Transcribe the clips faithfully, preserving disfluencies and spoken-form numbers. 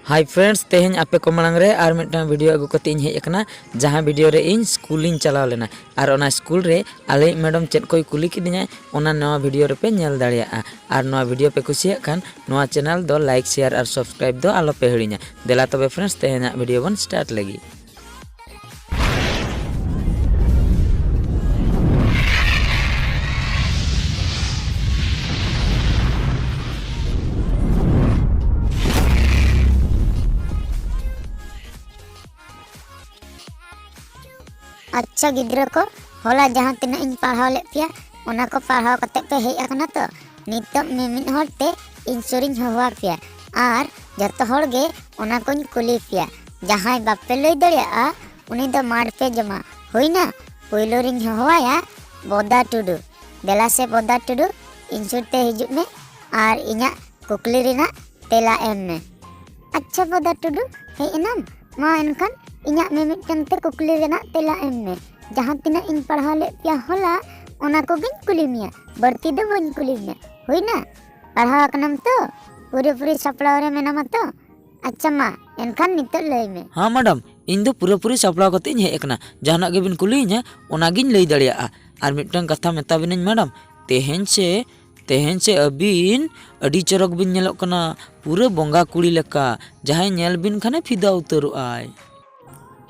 Hi friends, ᱛᱮᱦᱮᱧ ᱟᱯᱮ ᱠᱚ ᱢᱟᱲᱟᱝ ᱨᱮ ᱟᱨ ᱢᱤᱫᱴᱟᱝ video ᱟᱹᱜᱩ ᱠᱟᱛᱮ ᱤᱧ ᱦᱮᱡ ᱟᱠᱟᱱᱟ, ᱡᱟᱦᱟᱸ video ᱨᱮ ᱤᱧ ᱥᱠᱩᱞᱤᱧ ᱪᱟᱞᱟᱣ ᱞᱮᱱᱟ ᱟᱨ ᱚᱱᱟ ᱥᱠᱩᱞ ᱨᱮ ᱟᱞᱮᱭᱤᱡ ᱢᱮᱰᱟᱢ ᱪᱮᱫ ᱠᱚᱭ ᱠᱩᱞᱤ ᱠᱤᱫᱤᱧᱟ, ᱚᱱᱟ ᱱᱚᱣᱟ video ᱨᱮᱯᱮ ᱧᱮᱞ ᱫᱟᱲᱮᱭᱟᱜᱼᱟ᱾ ᱟᱨ ᱱᱚᱣᱟ video ᱯᱮ ᱠᱩᱥᱤᱭᱟᱜ ᱠᱷᱟᱱ ᱱᱚᱣᱟ channel ᱫᱚ like, share ᱟᱨ subscribe ᱫᱚ ᱟᱞᱚᱯᱮ ᱦᱤᱲᱤᱧᱟ᱾ ᱫᱮᱞᱟ ᱛᱚᱵᱮ friends, ᱛᱮᱦᱮᱧᱟᱜ video ᱵᱚᱱ start ᱞᱮᱜᱮ᱾ ᱟᱪᱪᱷᱟ ᱜᱤᱫᱽᱨᱟᱹ ᱠᱚ, ᱦᱚᱞᱟ ᱡᱟᱦᱟᱸ ᱛᱤᱱᱟᱹᱜ ᱤᱧ ᱯᱟᱲᱦᱟᱣ ᱞᱮᱫ ᱯᱮᱭᱟ, ᱚᱱᱟ ᱠᱚ ᱯᱟᱲᱦᱟᱣ ᱠᱟᱛᱮ ᱯᱮ ᱦᱮᱡ ᱟᱠᱟᱱᱟ ᱛᱚ? ᱱᱤᱛᱚᱜ ᱢᱤᱢᱤᱫ ᱦᱚᱲ ᱛᱮ ᱤᱧ ᱥᱩᱨᱤᱧ ᱦᱚᱦᱚ ᱟᱯᱮᱭᱟ ᱟᱨ ᱡᱚᱛᱚ ᱦᱚᱲ ᱜᱮ ᱚᱱᱟ ᱠᱚᱧ ᱠᱩᱞᱤ ᱯᱮᱭᱟ᱾ ᱡᱟᱦᱟᱸᱭ ᱵᱟᱯᱮ ᱞᱟᱹᱭ ᱫᱟᱲᱮᱭᱟᱜᱼᱟ, ᱩᱱᱤ ᱫᱚ ᱢᱟᱨ ᱯᱮ ᱡᱚᱢᱟ᱾ ᱦᱩᱭᱱᱟ? ᱯᱳᱭᱞᱳ ᱨᱤᱧ ᱦᱚᱦᱚᱣᱟᱭᱟ ᱵᱚᱫᱟ ᱴᱩᱰᱩ᱾ ᱫᱮᱞᱟ ᱥᱮ ᱵᱚᱫᱟ ᱴᱩᱰᱩ, ᱤᱧ ᱥᱩᱨ ᱛᱮ ᱦᱤᱡᱩᱜ ᱢᱮ ᱟᱨ ᱤᱧᱟᱹᱜ ᱠᱩᱠᱞᱤ ᱨᱮᱱᱟᱜ ᱛᱮᱞᱟ ᱮᱢ ᱢᱮ᱾ ᱟᱪᱪᱷᱟ ᱵᱚᱫᱟ ᱴᱩᱰᱩ, ᱦᱮᱡ ᱮᱱᱟᱢ? ᱢᱟ ᱮᱱᱠᱷᱟᱱ ᱤᱧᱟᱹᱜ ᱢᱤᱢᱤᱫᱴᱟᱝ ᱛᱮ ᱠᱩᱠᱞᱤ ᱨᱮᱱᱟᱜ ᱛᱮᱞᱟ ᱮᱢ ᱢᱮ᱾ ᱡᱟᱦᱟᱸ ᱛᱤᱱᱟᱹᱜ ᱤᱧ ᱯᱟᱲᱦᱟᱣ ᱞᱮᱫ ᱯᱮᱭᱟ ᱦᱚᱞᱟ, ᱚᱱᱟ ᱠᱚᱜᱮᱧ ᱠᱩᱞᱤ ᱢᱮᱭᱟ, ᱵᱟᱹᱲᱛᱤ ᱫᱚ ᱵᱟᱹᱧ ᱠᱩᱞᱤ ᱢᱮᱭᱟ᱾ ᱦᱩᱭᱱᱟ? ᱯᱟᱲᱦᱟᱣ ᱟᱠᱟᱱᱟᱢ ᱛᱚ? ᱯᱩᱨᱟᱹᱯᱩᱨᱤ ᱥᱟᱯᱲᱟᱣ ᱨᱮ ᱢᱮᱱᱟᱢᱟ ᱛᱚ? ᱟᱪᱪᱷᱟ ᱢᱟ, ᱮᱱᱠᱷᱟᱱ ᱱᱤᱛᱚᱜ ᱞᱟᱹᱭ ᱢᱮ᱾ ᱦᱮᱸ ᱢᱮᱰᱟᱢ, ᱤᱧ ᱫᱚ ᱯᱩᱨᱟᱹᱯᱩᱨᱤ ᱥᱟᱯᱲᱟᱣ ᱠᱟᱛᱮ ᱤᱧ ᱦᱮᱡ ᱟᱠᱟᱱᱟ᱾ ᱡᱟᱦᱟᱱᱟᱜ ᱜᱮᱵᱤᱱ ᱠᱩᱞᱤᱭᱤᱧᱟ, ᱚᱱᱟᱜᱤᱧ ᱞᱟᱹᱭ ᱫᱟᱲᱮᱭᱟᱜᱼᱟ᱾ ᱟᱨ ᱢᱤᱫᱴᱟᱝ ᱠᱟᱛᱷᱟ ᱢᱮᱛᱟ ᱵᱤᱱᱟᱹᱧ ᱢᱮᱰᱟᱢ, ᱛᱮᱦᱮᱧ ᱥᱮ, ᱛᱮᱦᱮᱧ ᱥᱮ ᱟᱹᱵᱤᱱ ᱟᱹᱰᱤ ᱪᱚᱨᱚᱠ ᱵᱤᱱ ᱧᱮᱞᱚᱜ ᱠᱟᱱᱟ, ᱯᱩᱨᱟᱹ ᱵᱚᱸᱜᱟ ᱠᱩᱲᱤ ᱞᱮᱠᱟ᱾ ᱡᱟᱦᱟᱸᱭ ᱧᱮᱞ ᱵᱤᱱ ᱠᱷᱟᱱᱮ ᱯᱷᱤᱫᱟ ᱩᱛᱟᱹᱨᱚᱜ ᱟᱭ᱾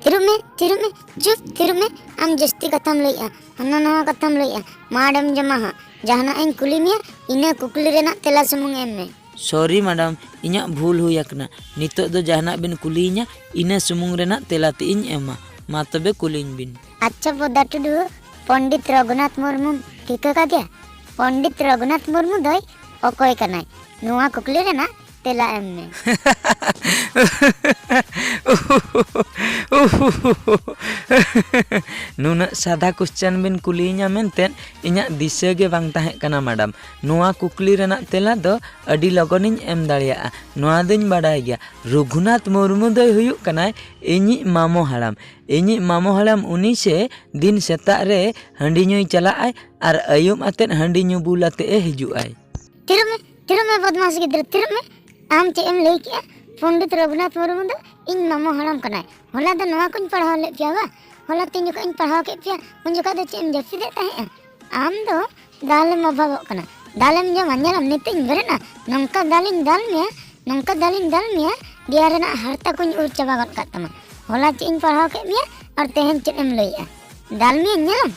ᱛᱷᱤᱨᱚᱜ ᱢᱮ, ᱛᱷᱤᱨᱚᱜ ᱢᱮ, ᱪᱩᱯ, ᱛᱷᱤᱨᱚᱜ ᱢᱮ᱾ ᱟᱢ ᱡᱟᱹᱥᱛᱤ ᱠᱟᱛᱷᱟᱢ ᱞᱟᱹᱭᱮᱜᱼᱟ, ᱦᱟᱱᱟ ᱱᱟᱣᱟ ᱠᱟᱛᱷᱟᱢ ᱞᱟᱹᱭᱮᱜᱼᱟ᱾ ᱢᱟᱰᱮᱢ ᱡᱚᱢᱟ ᱦᱟᱸᱜ, ᱡᱟᱦᱟᱱᱟᱜ ᱤᱧ ᱠᱩᱞᱤ ᱢᱮᱭᱟ, ᱤᱱᱟᱹ ᱠᱩᱠᱞᱤ ᱨᱮᱱᱟᱜ ᱛᱮᱞᱟ ᱥᱩᱢᱩᱝ ᱮᱢ ᱢᱮ᱾ Sorry ᱢᱮᱰᱟᱢ, ᱤᱧᱟᱹᱜ ᱵᱷᱩᱞ ᱦᱩᱭ ᱟᱠᱟᱱᱟ᱾ ᱱᱤᱛᱚᱜ ᱫᱚ ᱡᱟᱦᱟᱱᱟᱜ ᱵᱤᱱ ᱠᱩᱞᱤᱭᱤᱧᱟ, ᱤᱱᱟᱹ ᱥᱩᱢᱩᱝ ᱨᱮᱱᱟᱜ ᱛᱮᱞᱟ ᱛᱮ ᱤᱧ ᱮᱢᱟ᱾ ᱢᱟ ᱛᱚᱵᱮ ᱠᱩᱞᱤᱧ ᱵᱤᱱ᱾ ᱟᱪᱪᱷᱟ ᱵᱚᱫᱟ ᱴᱩᱰᱩ, ᱯᱚᱱᱰᱤᱛ ᱨᱚᱜᱷᱩᱱᱟᱛᱷ ᱢᱩᱨᱢᱩᱢ ᱴᱷᱤᱠᱟᱹ ᱠᱟᱫᱮᱭᱟ? ᱯᱚᱱᱰᱤᱛ ᱨᱚᱜᱷᱩᱱᱟᱛᱷ ᱢᱩᱨᱢᱩ ᱫᱚᱭ ᱚᱠᱚᱭ ᱠᱟᱱᱟᱭ? ᱱᱚᱣᱟ ᱠᱩᱠᱞᱤ ᱨᱮᱱᱟᱜ ᱛᱮᱞᱟ ᱮᱢ ᱢᱮ᱾ ᱱᱩᱱᱟᱹᱜ ᱥᱟᱫᱟ question ᱵᱤᱱ ᱠᱩᱞᱤᱭᱤᱧᱟ ᱢᱮᱱᱛᱮ ᱤᱧᱟᱹᱜ ᱫᱤᱥᱟᱹ ᱜᱮ ᱵᱟᱝ ᱛᱟᱦᱮᱸ ᱠᱟᱱᱟ ᱢᱮᱰᱟᱢ᱾ ᱱᱚᱣᱟ ᱠᱩᱠᱞᱤ ᱨᱮᱱᱟᱜ ᱛᱮᱞᱟ ᱫᱚ ᱟᱹᱰᱤ ᱞᱚᱜᱚᱱᱤᱧ ᱮᱢ ᱫᱟᱲᱮᱭᱟᱜᱼᱟ, ᱱᱚᱣᱟ ᱫᱚᱧ ᱵᱟᱰᱟᱭ ᱜᱮᱭᱟ᱾ ᱨᱚᱜᱷᱩᱱᱟᱛᱷ ᱢᱩᱨᱢᱩ ᱫᱚᱭ ᱦᱩᱭᱩᱜ ᱠᱟᱱᱟᱭ ᱤᱧᱤᱡ ᱢᱟᱢᱚ ᱦᱟᱲᱟᱢ᱾ ᱤᱧᱤᱡ ᱢᱟᱢᱚ ᱦᱟᱲᱟᱢ ᱩᱱᱤ ᱥᱮ ᱫᱤᱱ ᱥᱮᱛᱟᱜ ᱨᱮ ᱦᱟᱺᱰᱤ ᱧᱩᱭ ᱪᱟᱞᱟᱜ ᱟᱭ ᱟᱨ ᱟᱹᱭᱩᱵ ᱟᱛᱮᱫ ᱦᱟᱺᱰᱤ ᱧᱩ ᱵᱩᱞ ᱟᱛᱮᱫ ᱮ ᱦᱤᱡᱩᱜ ᱟᱭ᱾ ᱛᱷᱤᱨᱚᱜ ᱢᱮ, ᱛᱷᱤᱨᱚᱜ ᱢᱮ ᱵᱚᱫᱢᱟᱥ ᱜᱤᱫᱽᱨᱟᱹ, ᱛᱷᱤᱨᱚᱜ ᱢᱮ᱾ ᱟᱢ ᱪᱮᱫ ᱮᱢ ᱞᱟᱹᱭ ᱠᱮᱜᱼᱟ? ᱯᱚᱱᱰᱤᱛ ᱨᱚᱜᱷᱩᱱᱟᱛᱷ ᱢᱩᱨᱢᱩ ᱫᱚ ᱤᱧ ᱢᱟᱢᱚ ᱦᱟᱲᱟᱢ ᱠᱟᱱᱟᱭ᱾ ᱦᱚᱞᱟ ᱫᱚ ᱱᱚᱣᱟ ᱠᱚᱧ ᱯᱟᱲᱦᱟᱣ ᱞᱮᱫ ᱯᱮᱭᱟ ᱵᱟ? ᱦᱚᱞᱟ ᱛᱤᱱ ᱡᱚᱠᱷᱚᱱ ᱤᱧ ᱯᱟᱲᱦᱟᱣ ᱠᱮᱫ ᱯᱮᱭᱟ, ᱩᱱ ᱡᱚᱠᱷᱚᱱ ᱫᱚ ᱪᱮᱫ ᱮᱢ ᱡᱟᱹᱯᱤᱫᱮᱫ ᱛᱟᱦᱮᱸᱜᱼᱟ? ᱟᱢ ᱫᱚ ᱫᱟᱞᱮᱢ ᱚᱵᱷᱟᱵᱚᱜ ᱠᱟᱱᱟ, ᱫᱟᱞᱮᱢ ᱡᱚᱢᱟ᱾ ᱧᱮᱞᱟᱢ, ᱱᱤᱛᱚᱜ ᱤᱧ ᱵᱮᱨᱮᱫᱼᱟ, ᱱᱚᱝᱠᱟ ᱫᱟᱞᱤᱧ ᱫᱟᱞ ᱢᱮᱭᱟ, ᱱᱚᱝᱠᱟ ᱫᱟᱞᱤᱧ ᱫᱟᱞ ᱢᱮᱭᱟ, ᱫᱮᱭᱟ ᱨᱮᱱᱟᱜ ᱦᱟᱨᱛᱟ ᱠᱚᱧ ᱩᱨ ᱪᱟᱵᱟ ᱜᱚᱫ ᱠᱟᱜ ᱛᱟᱢᱟ᱾ ᱦᱚᱞᱟ ᱪᱮᱫ ᱤᱧ ᱯᱟᱲᱦᱟᱣ ᱠᱮᱫ ᱢᱮᱭᱟ ᱟᱨ ᱛᱮᱦᱮᱧ ᱪᱮᱫ ᱮᱢ ᱞᱟᱹᱭᱮᱜᱼᱟ? ᱫᱟᱞ ᱢᱮᱭᱟᱧ, ᱧᱮᱞᱟᱢ᱾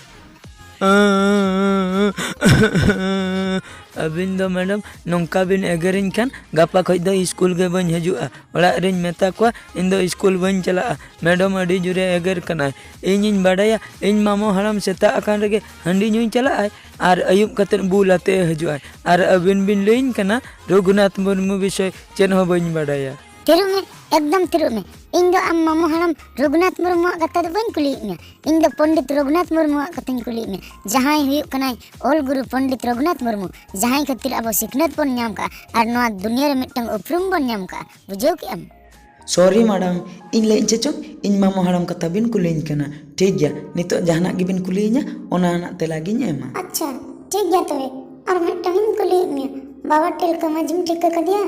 ᱟᱹᱵᱤᱱ ᱫᱚ ᱢᱮᱰᱟᱢ ᱱᱚᱝᱠᱟ ᱵᱤᱱ ᱮᱜᱮᱨᱤᱧ ᱠᱷᱟᱱ ᱜᱟᱯᱟ ᱠᱷᱚᱡ ᱫᱚ ᱤᱥᱠᱩᱞ ᱜᱮ ᱵᱟᱹᱧ ᱦᱤᱡᱩᱜᱼᱟ᱾ ᱚᱲᱟᱜ ᱨᱤᱧ ᱢᱮᱛᱟ ᱠᱚᱣᱟ ᱤᱧ ᱫᱚ ᱤᱥᱠᱩᱞ ᱵᱟᱹᱧ ᱪᱟᱞᱟᱜᱼᱟ᱾ ᱢᱮᱰᱟᱢ ᱟᱹᱰᱤ ᱡᱳᱨᱮ ᱮᱜᱮᱨ ᱠᱟᱱᱟᱭ᱾ ᱤᱧᱤᱧ ᱵᱟᱰᱟᱭᱟ ᱤᱧ ᱢᱟᱢᱚ ᱦᱟᱲᱟᱢ ᱥᱮᱛᱟᱜ ᱟᱠᱟᱱ ᱨᱮᱜᱮ ᱦᱟᱺᱰᱤ ᱧᱩᱭ ᱪᱟᱞᱟᱜᱼᱟᱭ ᱟᱨ ᱟᱹᱭᱩᱵ ᱠᱟᱛᱮᱫ ᱵᱩᱞ ᱟᱛᱮ ᱦᱤᱡᱩᱜᱼᱟᱭ᱾ ᱟᱨ ᱟᱹᱵᱤᱱ ᱵᱤᱱ ᱞᱟᱹᱭᱟᱹᱧ ᱠᱟᱱᱟ ᱨᱚᱜᱷᱩᱱᱟᱛᱷ ᱢᱩᱨᱢᱩ ᱵᱤᱥᱚᱭ ᱪᱮᱫ ᱦᱚᱸ ᱵᱟᱹᱧ ᱵᱟᱰᱟᱭᱟ᱾ ᱛᱷᱤᱨᱚᱜ ᱢᱮ, ᱮᱠᱫᱚᱢ ᱛᱷᱤᱨᱚᱜ ᱢᱮ᱾ ᱤᱧ ᱫᱚ ᱟᱢ ᱢᱟᱢᱚ ᱦᱟᱲᱟᱢ ᱨᱚᱜᱷᱩᱱᱟᱛᱷ ᱢᱩᱨᱢᱩᱣᱟᱜ ᱠᱟᱛᱷᱟ ᱫᱚ ᱵᱟᱹᱧ ᱠᱩᱞᱤᱭᱮᱫ ᱢᱮᱭᱟ᱾ ᱤᱧ ᱫᱚ ᱯᱚᱱᱰᱤᱛ ᱨᱚᱜᱷᱩᱱᱟᱛᱷ ᱢᱩᱨᱢᱩᱣᱟᱜ ᱠᱟᱛᱷᱟᱧ ᱠᱩᱞᱤᱭᱮᱫ ᱢᱮᱭᱟ, ᱡᱟᱦᱟᱸᱭ ᱦᱩᱭᱩᱜ ᱠᱟᱱᱟᱭ ᱚᱞ ᱜᱩᱨᱩ ᱯᱚᱱᱰᱤᱛ ᱨᱚᱜᱷᱩᱱᱟᱛᱷ ᱢᱩᱨᱢᱩ, ᱡᱟᱦᱟᱸᱭ ᱠᱷᱟᱹᱛᱤᱨ ᱟᱵᱚ ᱥᱤᱠᱷᱱᱟᱹᱛ ᱵᱚᱱ ᱧᱟᱢ ᱠᱟᱜᱼᱟ ᱟᱨ ᱱᱚᱣᱟ ᱫᱩᱱᱤᱭᱟᱹ ᱨᱮ ᱢᱤᱫᱴᱟᱝ ᱩᱯᱨᱩᱢ ᱵᱚᱱ ᱧᱟᱢ ᱠᱟᱜᱼᱟ᱾ ᱵᱩᱡᱷᱟᱹᱣ ᱠᱮᱜᱼᱟᱢ? ᱥᱚᱨᱤ ᱢᱮᱰᱟᱢ, ᱤᱧ ᱞᱟᱹᱭ ᱤᱧ ᱪᱮᱫ ᱪᱚᱝ, ᱤᱧ ᱢᱟᱢᱚ ᱦᱟᱲᱟᱢ ᱠᱟᱛᱷᱟ ᱵᱤᱱ ᱠᱩᱞᱤᱭᱤᱧ ᱠᱟᱱᱟ᱾ ᱴᱷᱤᱠ ᱜᱮᱭᱟ, ᱱᱤᱛᱚᱜ ᱡᱟᱦᱟᱱᱟᱜ ᱜᱮᱵᱤᱱ ᱠᱩᱞᱤᱭᱤᱧᱟ, ᱚᱱᱟ ᱨᱮᱱᱟᱜ ᱛᱮᱞᱟ ᱜᱤᱧ ᱮᱢᱟ᱾ ᱟᱪᱪᱷᱟ, ᱴᱷᱤᱠ ᱜᱮᱭᱟ ᱛᱚᱵᱮ, ᱟᱨ ᱢᱤᱫᱴᱟᱝ ᱤᱧ ᱠᱩᱞᱤᱭᱮᱫ ᱢᱮᱭᱟ, ᱵᱟᱵᱟ ᱴᱤᱞᱠᱟᱹ ᱢᱟᱹᱡᱷᱤᱢ ᱴᱷᱤᱠᱟᱹ ᱠᱟᱫᱮᱭᱟ?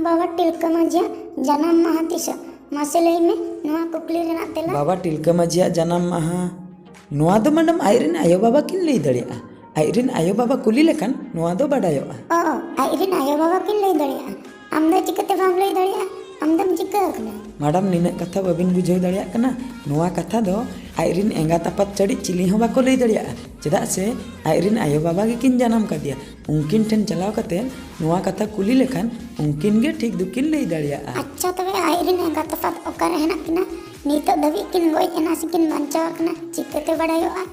ᱵᱟᱵᱟ ᱴᱤᱞᱠᱟᱹ ᱢᱟᱹᱡᱷᱤᱭᱟᱜ ᱡᱟᱱᱟᱢ ᱢᱟᱦᱟ ᱛᱤᱥᱚᱜ? ᱢᱟᱥᱮ ᱞᱟᱹᱭ ᱢᱮ ᱱᱚᱣᱟ ᱠᱩᱠᱞᱤ ᱨᱮᱱᱟᱜ ᱛᱮᱞᱟ᱾ ᱵᱟᱵᱟ ᱴᱤᱞᱠᱟᱹ ᱢᱟᱹᱡᱷᱤᱭᱟᱜ ᱡᱟᱱᱟᱢ ᱢᱟᱦᱟ, ᱱᱚᱣᱟ ᱫᱚ ᱢᱮᱰᱟᱢ ᱟᱡ ᱨᱮᱱ ᱟᱭᱳᱼᱵᱟᱵᱟ ᱠᱤᱱ ᱞᱟᱹᱭ ᱫᱟᱲᱮᱭᱟᱜᱼᱟ᱾ ᱟᱡ ᱨᱮᱱ ᱟᱭᱳᱼᱵᱟᱵᱟ ᱠᱩᱞᱤ ᱞᱮᱠᱷᱟᱱ ᱱᱚᱣᱟ ᱫᱚ ᱵᱟᱰᱟᱭᱚᱜᱼᱟ᱾ ᱚ, ᱟᱡ ᱨᱮᱱ ᱟᱭᱳᱼᱵᱟᱵᱟ ᱠᱤᱱ ᱞᱟᱹᱭ ᱫᱟᱲᱮᱭᱟᱜᱼᱟ᱾ ᱟᱢ ᱫᱚ ᱪᱤᱠᱟᱹᱛᱮ ᱵᱟᱢ ᱞᱟᱹᱭ ᱫᱟᱲᱮᱭᱟᱜᱼᱟ? ᱟᱢ ᱫᱚᱢ ᱪᱤᱠᱟᱹ ᱟᱠᱟᱱᱟ? ᱢᱮᱰᱟᱢ, ᱱᱤᱱᱟᱹᱜ ᱠᱟᱛᱷᱟ ᱵᱟᱹᱵᱤᱱ ᱵᱩᱡᱷᱟᱹᱣ ᱫᱟᱲᱮᱭᱟᱜ ᱠᱟᱱᱟ? ᱱᱚᱣᱟ ᱠᱟᱛᱷᱟ ᱫᱚ ᱟᱡ ᱨᱮᱱ ᱮᱸᱜᱟᱛ ᱟᱯᱟᱛ ᱪᱟᱹᱰᱤᱡ ᱪᱤᱞᱤ ᱦᱚᱸ ᱵᱟᱠᱚ ᱞᱟᱹᱭ ᱫᱟᱲᱮᱭᱟᱜᱼᱟ᱾ ᱪᱮᱫᱟᱜ ᱥᱮ ᱟᱡ ᱨᱮᱱ ᱟᱭᱳᱼᱵᱟᱵᱟ ᱜᱮᱠᱤᱱ ᱡᱟᱱᱟᱢ ᱠᱟᱫᱮᱭᱟ᱾ ᱩᱱᱠᱤᱱ ᱴᱷᱮᱱ ᱪᱟᱞᱟᱣ ᱠᱟᱛᱮ ᱱᱚᱣᱟ ᱠᱟᱛᱷᱟ ᱠᱩᱞᱤ ᱞᱮᱠᱷᱟᱱ ᱩᱱᱠᱤᱱ ᱜᱮ ᱴᱷᱤᱠ ᱫᱚᱠᱤᱱ ᱞᱟᱹᱭ ᱫᱟᱲᱮᱭᱟᱜᱼᱟ᱾ ᱟᱪᱪᱷᱟ, ᱛᱚᱵᱮ ᱟᱡ ᱨᱮᱱ ᱮᱸᱜᱟᱛ ᱟᱯᱟᱛ ᱚᱠᱟᱨᱮ ᱦᱮᱱᱟᱜ ᱠᱤᱱᱟ? ᱱᱤᱛᱚᱜ ᱫᱷᱟᱹᱵᱤᱡ ᱠᱤᱱ ᱜᱚᱡ ᱮᱱᱟ ᱥᱮᱠᱤᱱ ᱵᱟᱧᱪᱟᱣ ᱟᱠᱟᱱᱟ, ᱪᱤᱠᱟᱹᱛᱮ ᱵᱟᱲᱟᱭᱚᱜᱼᱟ?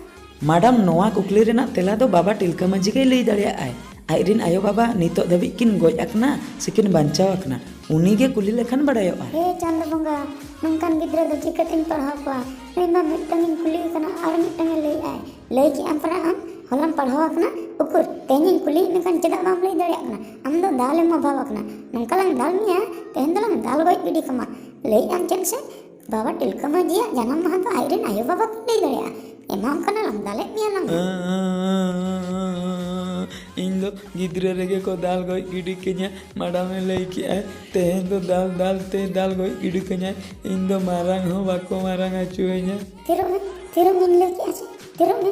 ᱢᱮᱰᱟᱢ, ᱱᱚᱣᱟ ᱠᱩᱠᱞᱤ ᱨᱮᱱᱟᱜ ᱛᱮᱞᱟ ᱫᱚ ᱵᱟᱵᱟ ᱴᱤᱞᱠᱟᱹ ᱢᱟᱹᱡᱷᱤ ᱜᱮᱭ ᱞᱟᱹᱭ ᱫᱟᱲᱮᱭᱟᱜᱼᱟᱭ᱾ ᱟᱡ ᱨᱮᱱ ᱟᱭᱳᱼᱵᱟᱵᱟ ᱱᱤᱛᱚᱜ ᱫᱷᱟᱹᱵᱤᱡ ᱠᱤᱱ ᱜᱚᱡ ᱟᱠᱟᱱᱟ ᱥᱮᱠᱤᱱ ᱵᱟᱧᱪᱟᱣ ᱟᱠᱟᱱᱟ, ᱩᱱᱤ ᱜᱮ ᱠᱩᱞᱤ ᱞᱮᱠᱷᱟᱱ ᱵᱟᱲᱟᱭᱚᱜᱼᱟ᱾ ᱦᱮ ᱪᱟᱸᱫᱚ ᱵᱚᱸᱜᱟ, ᱱᱚᱝᱠᱟᱱ ᱜᱤᱫᱽᱨᱟᱹ ᱫᱚ ᱪᱤᱠᱟᱹᱛᱤᱧ ᱯᱟᱲᱦᱟᱣ ᱠᱚᱣᱟ? ᱱᱩᱭ ᱢᱟ ᱢᱤᱫᱴᱟᱝ ᱤᱧ ᱠᱩᱞᱤᱭᱮ ᱠᱟᱱᱟ, ᱟᱨ ᱢᱤᱫᱴᱟᱝ ᱮ ᱞᱟᱹᱭᱮᱫᱼᱟᱭ᱾ ᱞᱟᱹᱭ ᱠᱮᱜ ᱟᱢ ᱯᱟᱨᱟ ᱟᱢ, ᱦᱚᱞᱟᱢ ᱯᱟᱲᱦᱟᱣ ᱟᱠᱟᱱᱟ? ᱩᱠᱩᱨ, ᱛᱮᱦᱮᱧᱤᱧ ᱠᱩᱞᱤᱭᱮᱫ ᱢᱮᱠᱷᱟᱱ ᱪᱮᱫᱟᱜ ᱵᱟᱢ ᱞᱟᱹᱭ ᱫᱟᱲᱮᱭᱟᱜ ᱠᱟᱱᱟ? ᱟᱢ ᱫᱚ ᱫᱟᱞᱮᱢ ᱚᱵᱷᱟᱵ ᱟᱠᱟᱱᱟ᱾ ᱱᱚᱝᱠᱟ ᱞᱟᱝ ᱫᱟᱞ ᱢᱮᱭᱟ, ᱛᱮᱦᱮᱧ ᱫᱚᱞᱟᱝ ᱫᱟᱞ ᱜᱚᱡ ᱜᱤᱰᱤ ᱠᱟᱢᱟ᱾ ᱞᱟᱹᱭᱮᱫ ᱟᱢ ᱪᱮᱫ ᱥᱮ? ᱵᱟᱵᱟ ᱴᱤᱞᱠᱟᱹ ᱢᱟᱹᱡᱷᱤᱭᱟᱜ ᱡᱟᱱᱟᱢ ᱢᱟᱦᱟ ᱫᱚ ᱟᱡ ᱨᱮᱱ ᱟᱭᱳᱼᱵᱟᱵᱟ ᱠᱚ ᱞᱟᱹᱭ ᱫᱟᱲᱮᱭᱟᱜᱼᱟ᱾ ᱮᱢᱟᱢ ᱠᱟᱱᱟ ᱞᱟᱝ, ᱫᱟᱞᱮᱫ ᱢᱮᱭᱟ ᱞᱟᱝ᱾ ᱤᱧ ᱫᱚ ᱜᱤᱫᱽᱨᱟᱹ ᱨᱮᱜᱮ ᱠᱚ ᱫᱟᱞ ᱜᱚᱡ ᱜᱤᱰᱤ ᱠᱟᱹᱧᱟ᱾ ᱢᱟᱰᱟᱢᱮ ᱞᱟᱹᱭ ᱠᱮᱜᱼᱟᱭ, ᱛᱮᱦᱮᱧ ᱫᱚ ᱫᱟᱞ ᱫᱟᱞ ᱛᱮ ᱫᱟᱞ ᱜᱚᱡ ᱜᱤᱰᱤ ᱠᱟᱹᱧᱟᱭ᱾ ᱤᱧ ᱫᱚ ᱢᱟᱨᱟᱝ ᱦᱚᱸ ᱵᱟᱠᱚ ᱢᱟᱨᱟᱝ ᱦᱚᱪᱚᱣᱟᱹᱧᱟ᱾ ᱛᱷᱤᱨᱚᱜ ᱢᱮ, ᱛᱷᱤᱨᱚᱜ ᱢᱮᱧ ᱞᱟᱹᱭ ᱠᱮᱜᱼᱟ ᱥᱮ, ᱛᱷᱤᱨᱚᱜ ᱢᱮ᱾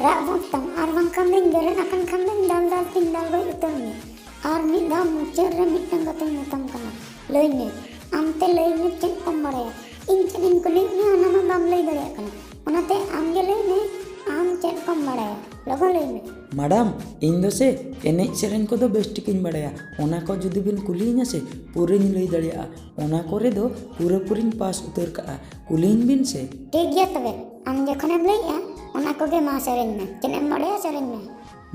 ᱨᱟᱜ ᱵᱚᱱᱫᱽ ᱛᱟᱢ, ᱟᱨ ᱵᱟᱝᱠᱷᱟᱱ ᱫᱚᱧ ᱵᱮᱨᱮᱫ ᱟᱠᱟᱱ ᱠᱷᱟᱱ ᱫᱚᱧ ᱫᱟᱞ ᱫᱟᱞ ᱛᱮᱧ ᱫᱟᱞ ᱜᱚᱡ ᱩᱛᱟᱹᱨ ᱢᱮᱭᱟ᱾ ᱟᱨ ᱢᱤᱫ ᱫᱷᱟᱣ ᱢᱩᱪᱟᱹᱫ ᱨᱮ ᱢᱤᱫᱴᱟᱝ ᱠᱟᱛᱷᱟᱧ ᱢᱮᱛᱟᱢ ᱠᱟᱱᱟ, ᱞᱟᱹᱭ ᱢᱮ, ᱟᱢ ᱛᱮ ᱞᱟᱹᱭ ᱢᱮ, ᱪᱮᱫ ᱠᱚᱢ ᱵᱟᱲᱟᱭᱟ? ᱤᱧ ᱪᱮᱫ ᱤᱧ ᱠᱩᱞᱤᱭᱮᱫ ᱢᱮᱭᱟ, ᱚᱱᱟ ᱢᱟ ᱵᱟᱢ ᱞᱟᱹᱭ ᱫᱟᱲᱮᱭᱟᱜ ᱠᱟᱱᱟ᱾ ᱚᱱᱟᱛᱮ ᱟᱢ ᱜᱮ ᱞᱟᱹᱭ ᱢᱮ, ᱟᱢ ᱪᱮᱫ ᱠᱚᱢ ᱵᱟᱲᱟᱭᱟ? ᱞᱚᱜᱚᱱ ᱞᱟᱹᱭ ᱢᱮ᱾ ᱢᱟᱰᱟᱢ, ᱤᱧ ᱫᱚ ᱥᱮ ᱮᱱᱮᱡ ᱥᱮᱨᱮᱧ ᱠᱚᱫᱚ ᱵᱮᱥ ᱴᱷᱤᱠᱤᱧ ᱵᱟᱲᱟᱭᱟ᱾ ᱚᱱᱟ ᱠᱚ ᱡᱩᱫᱤ ᱵᱤᱱ ᱠᱩᱞᱤᱭᱤᱧᱟ ᱥᱮ, ᱯᱩᱨᱟᱹᱧ ᱞᱟᱹᱭ ᱫᱟᱲᱮᱭᱟᱜᱼᱟ᱾ ᱚᱱᱟ ᱠᱚᱨᱮ ᱫᱚ ᱯᱩᱨᱟᱹᱯᱩᱨᱤᱧ ᱯᱟᱥ ᱩᱛᱟᱹᱨ ᱠᱟᱜᱼᱟ᱾ ᱠᱩᱞᱤᱭᱤᱧ ᱵᱤᱱ ᱥᱮ᱾ ᱴᱷᱤᱠ ᱜᱮᱭᱟ ᱛᱚᱵᱮ, ᱟᱢ ᱡᱚᱠᱷᱚᱱᱮᱢ ᱞᱟᱹᱭᱮᱜᱼᱟ, ᱚᱱᱟ ᱠᱚᱜᱮ ᱢᱟ ᱥᱮᱨᱮᱧ ᱢᱮ᱾ ᱪᱮᱫ ᱮᱢ ᱵᱟᱲᱟᱭᱟ, ᱥᱮᱨᱮᱧ ᱢᱮ᱾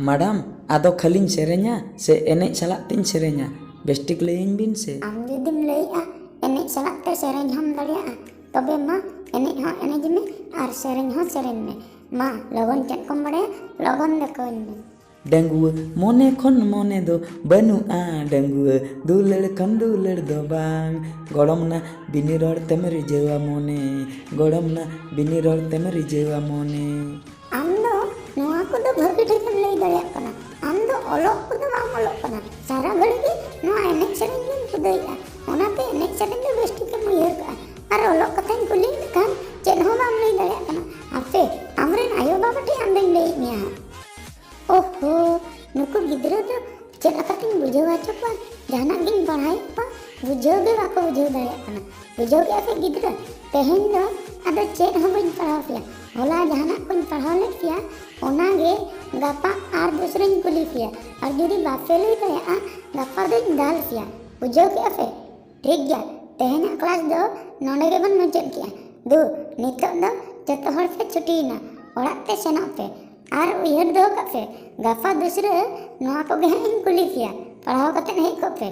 ᱢᱟᱰᱟᱢ, ᱟᱫᱚ ᱠᱷᱟᱹᱞᱤᱧ ᱥᱮᱨᱮᱧᱟ ᱥᱮ ᱮᱱᱮᱡ ᱥᱟᱞᱟᱜ ᱛᱤᱧ ᱥᱮᱨᱮᱧᱟ? ᱵᱮᱥ ᱴᱷᱤᱠ ᱞᱟᱹᱭᱟᱹᱧ ᱵᱤᱱ ᱥᱮ᱾ ᱟᱢ ᱡᱩᱫᱤᱢ ᱞᱟᱹᱭᱮᱜᱼᱟ, ᱮᱱᱮᱡ ᱥᱟᱞᱟᱜ ᱛᱮ ᱥᱮᱨᱮᱧ ᱦᱚᱸᱢ ᱫᱟᱲᱮᱭᱟᱜᱼᱟ, ᱛᱚᱵᱮ ᱢᱟ, ᱮᱱᱮᱡ ᱦᱚᱸ ᱮᱱᱮᱡ ᱢᱮ ᱟᱨ ᱥᱮᱨᱮᱧ ᱦᱚᱸ ᱥᱮᱨᱮᱧ ᱢᱮ᱾ ᱢᱟ, ᱞᱚᱜᱚᱱ ᱪᱮᱫ ᱠᱚᱢ ᱵᱟᱲᱟᱭᱟ, ᱞᱚᱜᱚᱱ ᱫᱮᱠᱷᱟᱣᱟᱹᱧ ᱢᱮ᱾ ᱰᱟᱺᱜᱩᱣᱟᱹ ᱢᱚᱱᱮ ᱠᱷᱚᱱ ᱢᱚᱱᱮ ᱫᱚ ᱵᱟᱹᱱᱩᱜᱼᱟ, ᱰᱟᱺᱜᱩᱣᱟᱹ ᱫᱩᱞᱟᱹᱲ ᱠᱷᱚᱱ ᱫᱩᱞᱟᱹᱲ ᱫᱚ ᱵᱟᱝ᱾ ᱜᱚᱲᱚᱢ ᱱᱟ ᱵᱤᱱᱤ ᱨᱚᱲ ᱛᱮᱢ ᱨᱤᱡᱷᱟᱹᱣᱟ ᱢᱚᱱᱮ, ᱜᱚᱲᱚᱢ ᱱᱟ ᱵᱤᱱᱤ ᱨᱚᱲ ᱛᱮᱢ ᱨᱤᱡᱷᱟᱹᱣᱟ ᱢᱚᱱᱮ᱾ ᱟᱢ ᱫᱚ ᱱᱚᱣᱟ ᱠᱚᱫᱚ ᱵᱷᱟᱹᱜᱤ ᱴᱷᱤᱠᱮᱢ ᱞᱟᱹᱭ ᱫᱟᱲᱮᱭᱟᱜ ᱠᱟᱱᱟ᱾ ᱟᱢ ᱫᱚ ᱚᱞᱚᱜ ᱠᱚᱫᱚ ᱵᱟᱢ ᱚᱞᱚᱜ ᱠᱟᱱᱟ, ᱥᱟᱨᱟ ᱜᱷᱟᱹᱲᱤ ᱜᱮ ᱱᱚᱣᱟ ᱮᱱᱮᱡ ᱥᱮᱨᱮᱧ ᱜᱮᱢ ᱠᱩᱫᱟᱹᱭᱮᱜᱼᱟ᱾ ᱚᱱᱟᱛᱮ ᱮᱱᱮᱡ ᱥᱮᱨᱮᱧ ᱫᱚ ᱵᱮᱥ ᱴᱷᱤᱠᱮᱢ ᱩᱭᱦᱟᱹᱨ ᱠᱟᱜᱼᱟ, ᱟᱨ ᱚᱞᱚᱜ ᱠᱟᱛᱷᱟᱧ ᱠᱩᱞᱤ ᱢᱮᱠᱷᱟᱱ ᱪᱮᱫ ᱦᱚᱸ ᱵᱟᱢ ᱞᱟᱹᱭ ᱫᱟᱲᱮᱭᱟᱜ ᱠᱟᱱᱟ᱾ ᱦᱟᱯᱮ, ᱟᱢᱨᱮᱱ ᱟᱭᱳ ᱵᱟᱵᱟ ᱴᱷᱮᱱ ᱟᱢ ᱫᱚᱧ ᱞᱟᱹᱭᱮᱫ ᱢᱮᱭᱟ ᱦᱟᱸᱜ᱾ ᱳᱦᱳ, ᱱᱩᱠᱩ ᱜᱤᱫᱽᱨᱟᱹ ᱫᱚ ᱪᱮᱫ ᱞᱮᱠᱟᱛᱤᱧ ᱵᱩᱡᱷᱟᱹᱣ ᱦᱚᱪᱚ ᱠᱚᱣᱟ? ᱡᱟᱦᱟᱱᱟᱜ ᱜᱤᱧ ᱯᱟᱲᱦᱟᱣᱮᱫ ᱠᱚᱣᱟ, ᱵᱩᱡᱷᱟᱹᱣ ᱜᱮ ᱵᱟᱠᱚ ᱵᱩᱡᱷᱟᱹᱣ ᱫᱟᱲᱮᱭᱟᱜ ᱠᱟᱱᱟ᱾ ᱵᱩᱡᱷᱟᱹᱣ ᱠᱮᱜᱼᱟ ᱯᱮ ᱜᱤᱫᱽᱨᱟᱹ? ᱛᱮᱦᱮᱧ ᱫᱚ ᱟᱫᱚ ᱪᱮᱫ ᱦᱚᱸ ᱵᱟᱹᱧ ᱯᱟᱲᱦᱟᱣ ᱯᱮᱭᱟ᱾ ᱦᱚᱞᱟ ᱡᱟᱦᱟᱱᱟᱜ ᱠᱚᱧ ᱯᱟᱲᱦᱟᱣ ᱞᱮᱫ ᱯᱮᱭᱟ, ᱚᱱᱟᱜᱮ ᱜᱟᱯᱟ ᱟᱨ ᱫᱩᱥᱨᱟᱧ ᱠᱩᱞᱤ ᱯᱮᱭᱟ᱾ ᱟᱨ ᱡᱩᱫᱤ ᱵᱟᱯᱮ ᱞᱟᱹᱭ ᱫᱟᱲᱮᱭᱟᱜᱼᱟ, ᱜᱟᱯᱟ ᱫᱚᱧ ᱫᱟᱞ ᱯᱮᱭᱟ᱾ ᱵᱩᱡᱷᱟᱹᱣ ᱠᱮᱜᱼᱟ ᱯᱮ? ᱴᱷᱤᱠ ᱜᱮᱭᱟ, ᱛᱮᱦᱮᱧᱟᱜ ᱠᱞᱟᱥ ᱫᱚ ᱱᱚᱰᱮ ᱜᱮᱵᱚᱱ ᱢᱩᱪᱟᱹᱫ ᱠᱮᱜᱼᱟ᱾ ᱫᱩ, ᱱᱤᱛᱚᱜ ᱫᱚ ᱡᱚᱛᱚ ᱦᱚᱲ ᱯᱮ ᱪᱷᱩᱴᱤᱭᱮᱱᱟ, ᱚᱲᱟᱜ ᱛᱮ ᱥᱮᱱᱚᱜ ᱯᱮ᱾ ᱟᱨ ᱩᱭᱦᱟᱹᱨ ᱫᱚᱦᱚ ᱠᱟᱜ ᱯᱮ, ᱜᱟᱯᱟ ᱫᱩᱥᱨᱟᱹ ᱱᱚᱣᱟ ᱠᱚᱜᱮ ᱦᱟᱸᱜ ᱤᱧ ᱠᱩᱞᱤ ᱯᱮᱭᱟ, ᱯᱟᱲᱦᱟᱣ ᱠᱟᱛᱮᱫ ᱦᱮᱡ ᱠᱚᱜ ᱯᱮ᱾